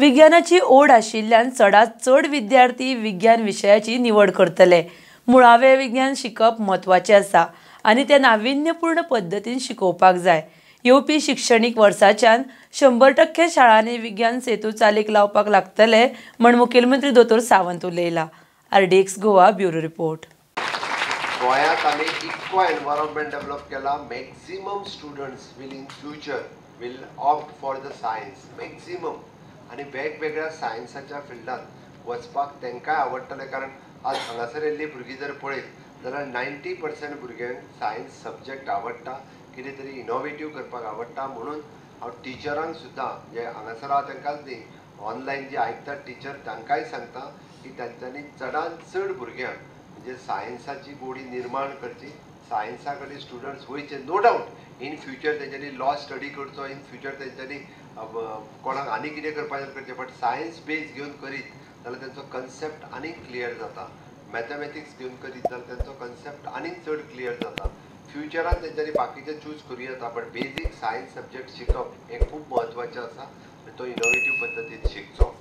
विज्ञानाची ओढ आशिल्ल्यान चडात चड विद्यार्थी विज्ञान विशयाची निवड करतले. मुळावे विज्ञान शिकप म्हत्वाचें आसा आनी तें नाविन्यपूर्ण पद्दतीन शिकोवपाक जाय. येवपी शिक्षणीक वर्साच्यान 100% शाळांनी विज्ञान सेतू चालीक लावपाक लागतले म्हण मुखेलमंत्री दोतोर Sawant उलयला. RDX Goa bureau report. गोंयांत आमी इतको एनवायरमेंट डेव्हलप केला, maximum students will in future will opt for the science maximum. आनी वेगवेगळ्या सायन्साच्या फिल्डांत वचपाक तांकांय आवडटलें, कारण आज हांगासर येयल्लीं भुरगीं जर पळयत जाल्यार 90% भुरग्यांक सायन्स सब्जॅक्ट आवडटा, कितें तरी इनोवेटीव करपाक आवडटा. म्हणून हांव टिचरांक सुद्दां जे हांगासर आहा तांकांच न्ही, ऑनलायन जे आयकतात टिचर तांकांय सांगता की तांच्यांनी चडान चड भुरग्यांक म्हणजे सायन्साची गोडी निर्माण करची, सायन्सा कडेन स्टुडंट्स वयचे. नो डावट इन फ्युचर तेंच्यांनी लॉ स्टडी करचो, इन फ्युचर तेंच्यांनी कोणाक आनी कितें करपाचें करचें, बट सायन्स बेज घेवन करीत जाल्यार तेंचो कन्सेप्ट आनीक क्लियर जाता. मॅथमॅटिक्स घेवन करीत जाल्यार तेंचो कन्सेप्ट आनीक चड क्लियर जाता. फ्युचरान तेंच्यांनी बाकीचें चूज करूं येता, बट बेजीक सायन्स सब्जॅक्ट शिकप हें खूब म्हत्वाचें आसा आनी तो इनोवेटीव पद्दतीन शिकचो.